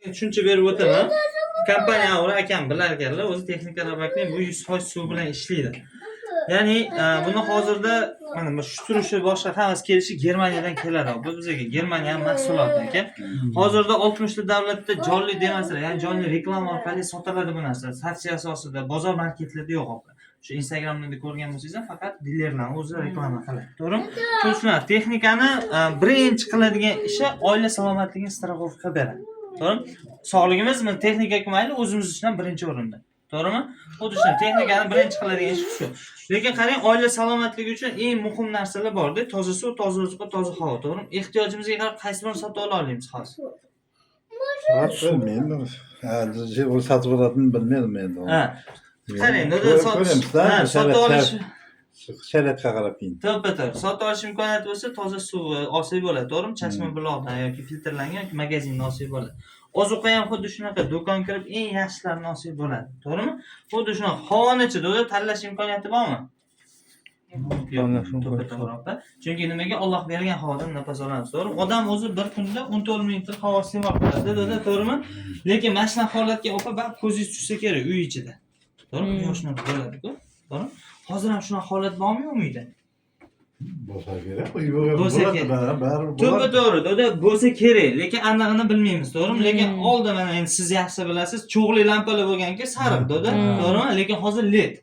Tushuncha berib o'taman. Kompaniya Aura akam bilar ekanlar, o'zi texnikalar bakning bu 100% suv bilan ishlaydi. Ya'ni buni hozirda mana bu shu turishi boshqa hammasi kelishi Germaniyadan keladi. Bu bizga Germaniya mahsuloti aka. Hozirda 60 ta davlatda jonli demonstratsiya, ya'ni jonli reklama orqali sotiladi bu narsa. Tavsiya asosida bozor marketlarda yo'q opa. Shu Instagramda ko'rgan bo'lsangiz ham faqat dilerlar o'zi reklama qiladi. To'g'rimi? Shuning texnikani birinchi qiladigan ishi oila salomatligini страховка qilib beradi. To'g'rimi? Sog'ligimiz texnika mayli o'zimiz uchun ham birinchi o'rinda. To'g'rimi? Xuddi shu texnikani birinchi qiladigan ishi shu. Lekin qarang, oila salomatligi uchun eng muhim narsalar borda, toza suv, toza oziq, toza havo, to'g'rimi? Ehtiyojimizga qarab qaysi birini sotib ola olamiz hozir? Bilmayman. Ha, sotib oladimi bilmadim endi. Ha. Qarang, dada sotish, Ko'ramiz-da, ha, sotib olish sharoitga qarab keyin. To'ppa-to'g'ri. Sotib olish imkoniyati bo'lsa, toza suv olsak bo'ladi, to'g'rimi? Chashma buloqdan yoki filtrlangan yoki magazindan olsak bo'ladi. Ozuqa ham xuddi shunaqa, do'kon kirib eng yaxshilarini olsak bo'ladi, to'g'rimi? Xuddi shunaqa. Havonichi dada tanlash imkoniyati bormi? Yo'q, to'ppa-to'g'ri opa. Chunki nimaga Alloh bergan havodan nafas olamiz, to'g'rimi? Odam o'zi bir kunda 14 ming litr havo iste'mol qiladi, dada, to'g'rimi? Lekin mana shunaqa holatga opa baribir ko'zingiz tushsa kerak uy ichida. To'g'rimi? Quyosh nuri bo'ladi-ku, to'g'rimi? Hozir ham shunaqa holat bormi yo'qmi uyda? Bo'lsa kerak. Bo'lsa Bo'ladi, kerak. baribir To'ppa bo'ladi. to'g'ri, dada bo'lsa kerak, lekin anig'ini bilmaymiz, to'g'rimi? Lekin oldin mana endi siz yaxshi bilasiz, cho'g'li lampalar bo'lganki sariq, dada, to'g'rimi? Lekin hozir LED.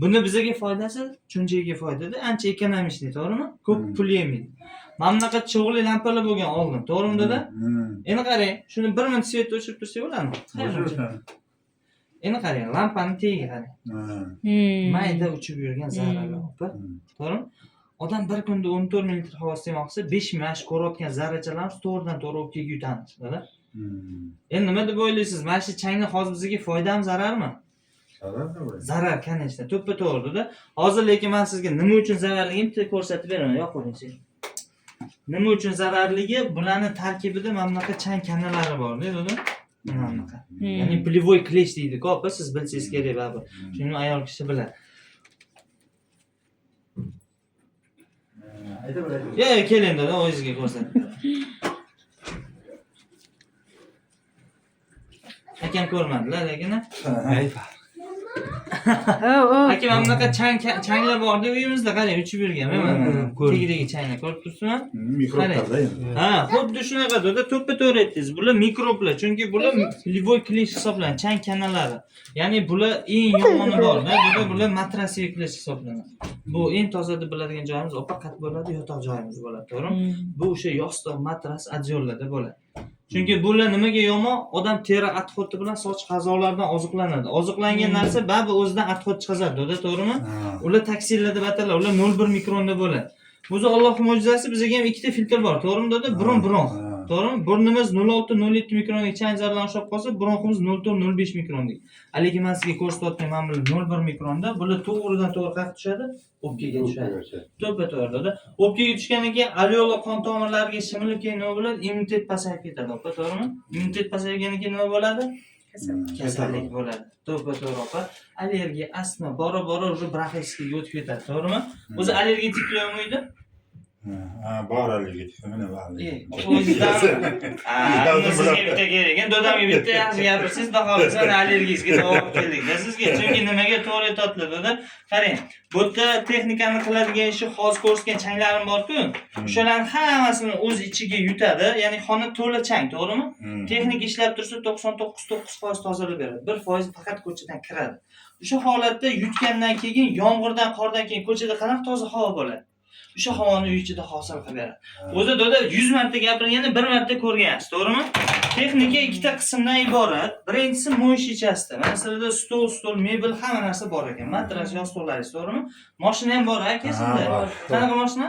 Buni bizga foydasi, cho'nchagiga foydada, ancha ekonomичный, to'g'rimi? Ko'p pul yemaydi. Mana bunaqa cho'g'li lampalar bo'lgan oldin, to'g'rimi dada? Endi qarang, shuni bir minut svetni o'chirib tursak bo'ladimi? Endi qarang, lampani tagiga qarang. Mayda uchib yurgan zarralar, opa. To'g'rimi? Odam bir kunda 14 ming litr havo iste'mol qilsa, 5 ming mana shu ko'rayotgan zarrachalarimiz to'g'ridan to'g'ri o'pkaga yutamiz, dada. Endi nima deb o'ylaysiz? Mana shu changni hozir bizga foydami, zararmi? Zarar da bu. Zarar, конечно, to'ppa to'g'ri-da. Hozir lekin men sizga nima uchun zararligini bitta ko'rsatib beraman. Yo'q qo'ying. Nima uchun zararligi? Bularni tarkibida mana bunaqa chang kanalari bor-da, dada. Mana bunaqa. Ya'ni пылевой клещ deydi-ku, opa, siz bilsangiz kerak baribir. Shuni ayol kishi biladi. Yo'q, keling dada, o'zingizga ko'rsatib beraman. Akam ko'rmadilar, lekin. Aka, mana bunaqa changlar borda uyimizda, qarang, uchib yurgan. Mana tagidagi changlar ko'rib turibsizmi? Mikroblar endi. Ha, xuddi shunaqa dada, to'ppa-to'g'ri aytdingiz. Bular mikroblar, chunki bular пылевой клещ hisoblanadi, chang kanalari. Ya'ni bular eng yomoni borda, bular matrasiy клещ hisoblanadi. Bu eng toza deb biladigan joyimiz opa qat bo'ladi, yotoq joyimiz bo'ladi, to'g'rimi? Bu o'sha yostiq, matras, adyollarda bo'ladi. Chunki bular nimaga yomon? Odam teri отходi bilan soch a'zolaridan oziqlanadi. Oziqlangan narsa baribir o'zidan отход chiqazadi, doda, to'g'rimi? Ular toksinlar deb ataladi, ular 0,1 mikronda bo'ladi. O'zi Allohning mo'jizasi, bizga ham ikkita filtr bor, to'g'rimi doda? Burun bronx. To'g'rimi? Burnimiz 0,6-0,7 mikronlik chang zarralar ushlab qolsa, bronximiz 0,4-0,5 mikronlik. Lekin men sizga ko'rsatayotgan mana bu 0,1 mikronda, bular to'g'ridan to'g'ri qayerga tushadi? O'pkaga tushadi. To'ppa to'g'ri doda. O'pkaga tushgandan keyin alveolar qon tomirlariga shimilib keyin nima bo'ladi? Immunitet pasayib ketadi, opa, to'g'rimi? Immunitet pasaygandan keyin nima bo'ladi? Kasallik bo'ladi. To'ppa-to'g'ri opa. Allergiya, astma bora-bora уже bronxitga o'tib ketadi, to'g'rimi? O'zi allergiya tiklaymi uyda? Ha, bor allergiya, mana bor. O'zingizdan. Ha, sizga bitta kerak ekan, dodamga bitta yaxshi gapirsangiz, xudo xohlasa mana allergiyangizga davo olib keldik sizga. Chunki nimaga to'g'ri aytyaptilar dada. Qarang, bu yerda texnikani qiladigan ishi hozir ko'rsatgan changlarim bor-ku, o'shalarni hammasini o'z ichiga yutadi. Ya'ni xona to'la chang, to'g'rimi? Texnika ishlab tursa 99.9% tozalab beradi. 1% faqat ko'chadan kiradi. O'sha holatda yutgandan keyin yomg'irdan, qordan keyin ko'chada qanaqa toza havo bo'ladi? O'sha havoni uy ichida hosil qilib beradi. O'zi doda 100 marta gapirganda 1 marta ko'rgansiz, to'g'rimi? Texnika ikkita qismdan iborat. Birinchisi моющий части. Mana sizlarda stol, mebel hamma narsa bor ekan. Matras, yostiqlaringiz, to'g'rimi? Mashina ham bor aka sizda. Qanaqa mashina?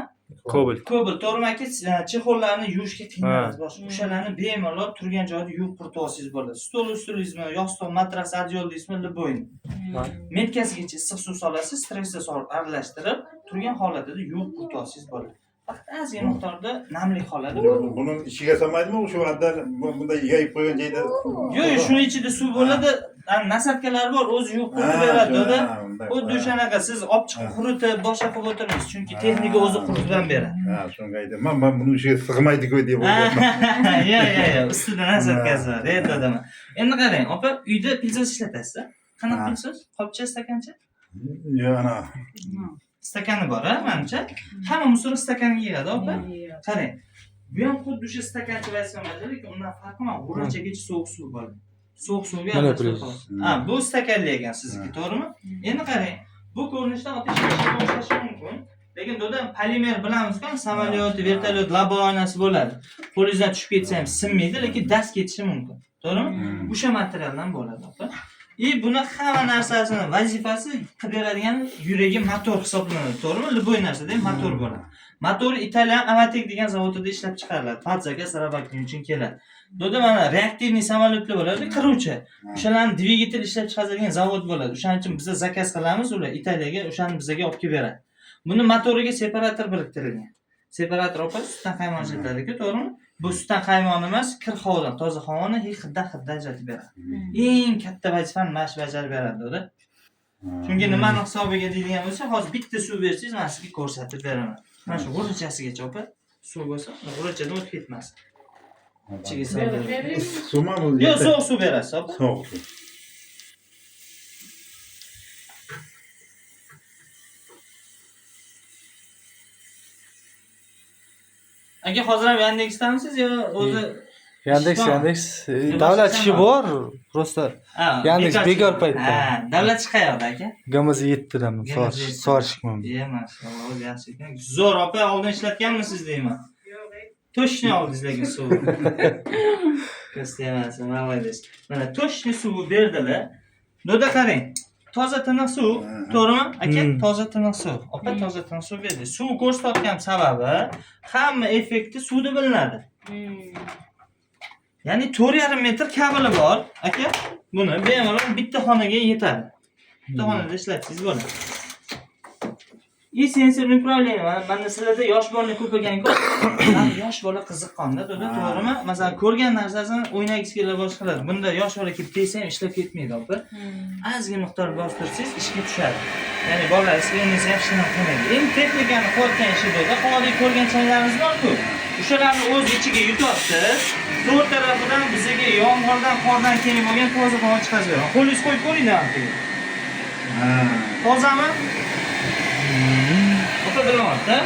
Cobalt. Cobalt, to'g'rimi aka? Chexollarni yuvishga qiynalasiz boshqa. O'shalarni bemalol turgan joyda yuvib quritib olsangiz bo'ladi. Stol ustilingizmi, yostiq, matras, adyol deysizmi, любойni. Metkasigacha issiq suv solasiz, stressda solib aralashtirib, turgan holatida yuvib quritib olsangiz bo'ladi. Faqat ozgina miqdorda namlik qoladi. Buni ichiga solmaydimi shu addan bunday yayib qo'ygan joyda? Yo'q, shuni ichida suv bo'ladi. Насадка lar bor, o'zi yuvib quritib beradi doda. Xuddi shunaqa siz olib chiqib quritib, boshqa qilib o'tirmaysiz. Chunki texnika o'zi quritib ham beradi. Ha, shunga aytaman. Man buni ichiga sig'maydi-ku deb o'ylayapman. Yo'q, ustida насадка si bor. Ey dodam. Endi qarang, opa, uyda пылесос ishlatasiz, qanaqa Ha. Пылесос? Qopcha, stakancha? Yo'q, ana. Stakani bor, a, manimcha. Hamma мусор stakanga yig'adi, opa. Qarang. Bu ham xuddi o'sha stakancha vazifa bajaradi, lekin undan farqi mana g'urrachagacha sovuq suv bo'ladi. Sovuq suvga Mana aralashtirib пылесос. qo'yasiz. Ha, bu stakanli ekan sizniki, to'g'rimi? Endi qarang, bu ko'rinishdan otash o'xshashi mumkin. Lekin dodam polimer bilamizku, samolyot, vertolyot лобовой oynasi bo'ladi. Qo'lingizdan tushib ketsa ham sinmaydi, lekin dast ketishi mumkin. To'g'rimi? O'sha materialdan bo'ladi, opa. И buni hamma narsasini vazifasi qilib beradigan yuragi motor hisoblanadi, to'g'rimi? Любой narsada ham motor bo'ladi. Motor Italyan Avatek degan zavodida ishlab chiqariladi. Под заказ uchun keladi. Doda mana реактивный samolyotlar bo'ladi, qiruvchi. O'shalarni dvigatel ishlab chiqaradigan zavod bo'ladi. O'shaning uchun biza заказ qilamiz, ular Italiyaga o'shani bizaga olib kelib beradi. Buni motoriga separator biriktirilgan. Separator opa sutdan qaymoq ajratadi-ku, to'g'rimi? Bu sutdan qaymoqni emas, kir havodan, toza havoni hiddan hiddan ajratib beradi. Eng katta vazifani mana shu bajarib beradi, doda. Chunki nimani hisobiga deydigan bo'lsa, hozir bitta suv bersangiz, men sizga ko'rsatib beraman. Mana shu g'urrachasigacha opa suv bo'lsa, g'urrachadan o'tib ketmasin. Ichiga solib beradi. Suvmi bu? Yo'q, sovuq suv berasiz, opa. Sovuq suv. Aka, hozir ham Yandexdamisiz yo o'zi? Yandex, Ishdan. Yandex. Yo, Davlat boshqa ishi bor. Просто Ha, Yandex bekorchi. bekor paytda. Ha, davlat ishi qayerda aka? ГМЗ 7daman. ГМЗ 7. Сварщик man. Ye, mashalloh, o'zi yaxshi ekan. Zo'r opa, oldin ishlatganmisiz deyman. Точно oldingiz lekin suv. Ko'z tegmasin, молодец. Mana точно suvi berdilar. Doda qarang. Toza tiniq suv, to'g'rimi? Aka, toza tiniq suv. Opa toza tiniq suv berdi. Suv ko'rsatayotgan sababi hamma effekti suvda bilinadi. Ya'ni 4,5 metr kabeli bor, aka. Buni bemalol bitta xonaga yetadi. Bitta xonada ishlatsangiz bo'ladi. И сенсор управление. Mana sizlarda yosh bolalar ko'p ekan-ku. Yosh bola qiziqqanda, doda, to'g'rimi? Masalan, ko'rgan narsasini o'ynagisi keladi, boshqa qiladi. Bunda yosh bola kelib tegsa ham ishlab ketmaydi, opa. Ozgina miqdor bostirsangiz ishga tushadi. Ya'ni bolalar o'ynasa ham hech nima qilmaydi. Endi texnikani qilayotgan ishi doda, hozir ko'rgan changlarimiz bor-ku. O'shalarni o'z ichiga yutyapti. To'rt tarafidan bizaga yomg'irdan, qordan keyin bo'lgan toza havo chiqarib beradi. Qo'lingiz qo'yib ko'ring nima. Tozami? Opa bilyapti.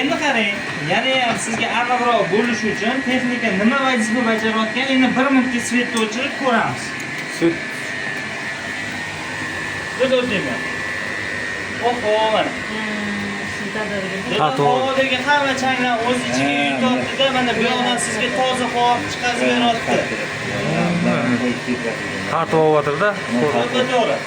Endi qarang, yana ham sizga aniqroq bo'lishi uchun texnika nima vazifa bajarayotgan, endi 1 minutga свет ni o'chirib ko'ramiz. Sut. Juda o'tayman. Oho, mana. Ha, to'g'ri. Havodagi hamma changlar o'z ichiga yutyapti-da, mana bu yoqdan sizga toza havo chiqarib beryapti. Tortib olyapti-da. To'g'ri, to'g'ri.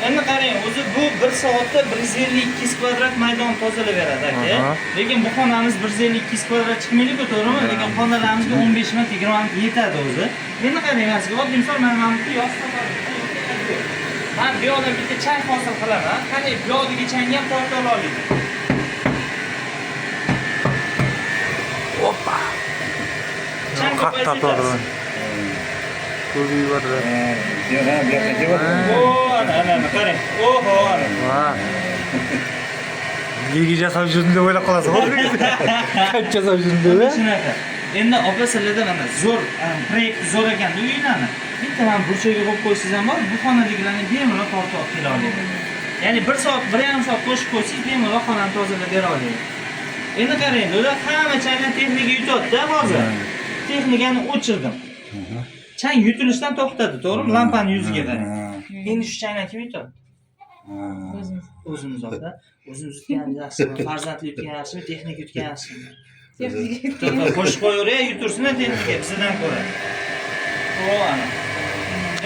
Endi qarang, o'zi bu 1 soatda 152 kvadrat maydon tozalab beradi aka. Lekin bu xonamiz 152 kvadrat chiqmaydi-ku, to'g'rimi? Lekin xonalarimizga 15 minut, 20 minut yetadi o'zi. Endi qarang, men sizga oddiy misol mana bu yostiq bor. Men bu yoqdan bitta chang hosil qilaman. Qani bu yoqdagi changni ham torta oladi. Oppa. Chang Qattiq ko'paysa tortib. Ko'zga yubordi. Ha, bu yoqqa kelyapti. O, ana, ana, ana, qarang. Oho, ana. Va. Nega jasab yurdim deb o'ylab qolasan. Qancha jasab yurdim deb. Shunaqa. Endi opa sizlarda mana zo'r proyekt zo'r ekan uylarni. Bitta mana burchagiga qo'yib qo'ysangiz ham bor, bu xonadagilarni bemalol tortib olib kela oladi. Ya'ni 1 soat, 1,5 soat qo'shib qo'ysangiz bemalol xonani tozalab bera oladi. Endi qarang, ular hamma changni texnika yutyapti hozir. Texnikani o'chirdim. Chang yutilishdan to'xtadi, to'g'rimi? Lampani yuziga qarang. Endi shu changni kim yutadi? O'zimiz. O'zimiz opa. O'zimiz yutgan yaxshimi, farzandli yutgan yaxshimi, texnika yutgan yaxshimi? Texnika. To'g'ri, qo'shib qo'yaveray, yutursin texnika bizdan ko'ra. O, ana.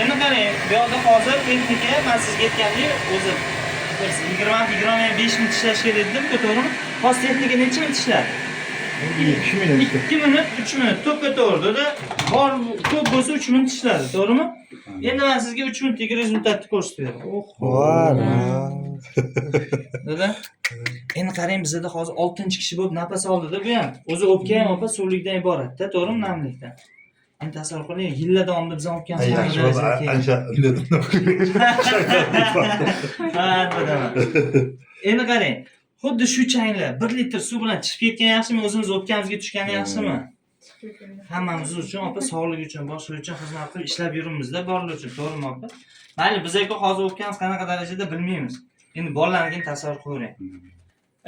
Endi qarang, bu yoqda hozir texnika, men sizga aytgandek, o'zi bir 20 25 minut ishlash kerak dedim-ku, to'g'rimi? Hozir texnika necha minut ishladi? 2 minut. 2 minut, 3 minut to'ppa to'g'ri-da. Bor ko'p bo'lsa 3 minut ishladi, to'g'rimi? Endi man sizga 3 minutlik результат ni ko'rsatib beraman. Voy. Dada. Endi qarang, bizada hozir 6-kishi bo'lib nafas oldida bu ham. O'zi o'pka ham, opa, suvlikdan iboratda, to'g'rimi, namlikdan. Endi tasavvur qiling, yillar davomida bizani o'pkamiz Ay, qanaqa yaxshi bo'ldi. darajaga kelgan. Ancha dedim. Ha, dada. Endi qarang, xuddi shu changlar 1 litr suv bilan chiqib ketgan yaxshimi, o'zimiz o'pkamizga tushgani yaxshimi? Hammamiz uchun, opa, sog'lik uchun, boshqa uchun xizmat qilib ishlab yuribmizda, bolalar uchun, to'g'rimi, opa? Mayli, biz-ku hozir o'pkamiz qanaqa darajada bilmaymiz. Endi bolalarnikini tasavvur qilavering.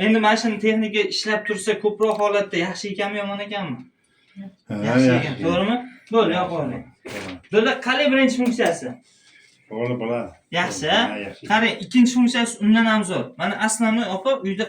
Endi mana shuni texnika ishlab tursa, ko'proq holatda yaxshi ekanmi, yomon ekanmi? Yaxshi ekan, to'g'rimi? Bo'ldi, yoqib oling. Dada, qalay birinchi funksiyasi? To'g'ri bo'ladi. Yaxshi, Ha, yaxshi. Qarang, ikkinchi funksiyasi undan ham zo'r. Mana основной, opa, uyda